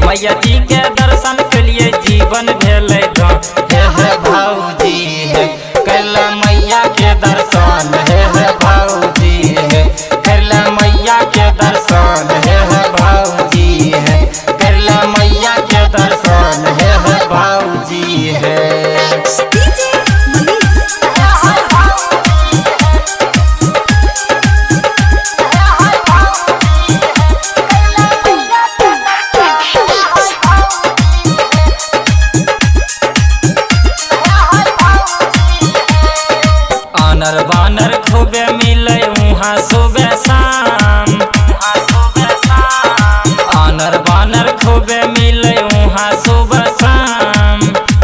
मैया जी के दर्शन के लिए जीवन भेलै धन। हे हे भौजी हे कैला मैया के दर्शन, हे हे भौजी हे कैला मैया के दर्शन, हे हे भौजी हे कैला मैया के दर्शन, हे हे भौजी हे। DJ Manish Raxaul. आनर बानर खूबे मिले वहाँ सुबह शाम, आनर बानर खूबे मिले वहाँ सुबह शाम।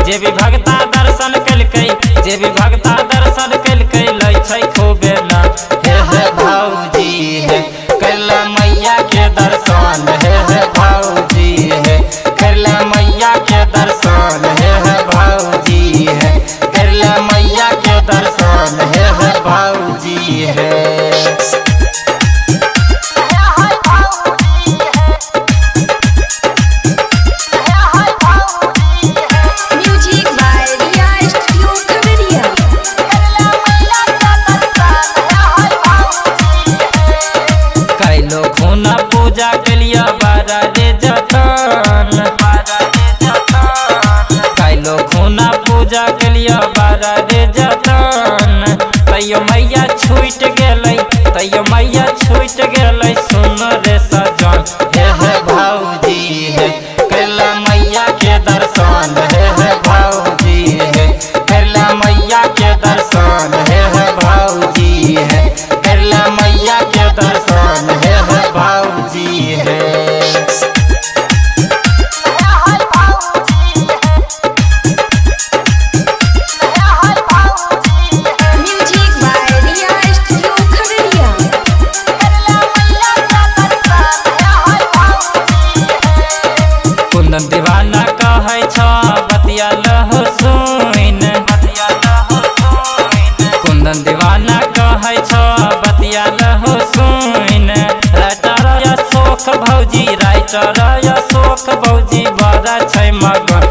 जे भी भगता दर्शन केलकै, जे भी भगता दर्शन केलकै लै छै खूबे नाम। हे हे भौजी हे कैला मैया के दर्शन, हे हे भौजी हे कैला मैया के दर्शन, हे हे भौजी हे कैला मैया के दर्शन, हे हे भौजी हे। Music by Riya studio Khagaria. कैलो खूना पूजा के लिए बारा रे जतन, कैलो खूना पूजा के लिए बारा रे जतन। तैयो मैया छूट गेलै, तैयो मैया छूट गेलै सुन रे सजन। हे हे भौजी हे कैला मैया के दर्शन, हे हे भौजी हे कैला मैया के दर्शन, हे हे भौजी हे कैला मैया के दर्शन, हे हे भौजी हे। Music by Riya studio Khagaria. Kundan दीवाना कहै छ बतिया लहो सुन, कुंदन दीवाना कहै छ बतिया लहो सुन। राइटर अशोक भौजी, राइटर अशोक भौजी बड़ा छै मगन।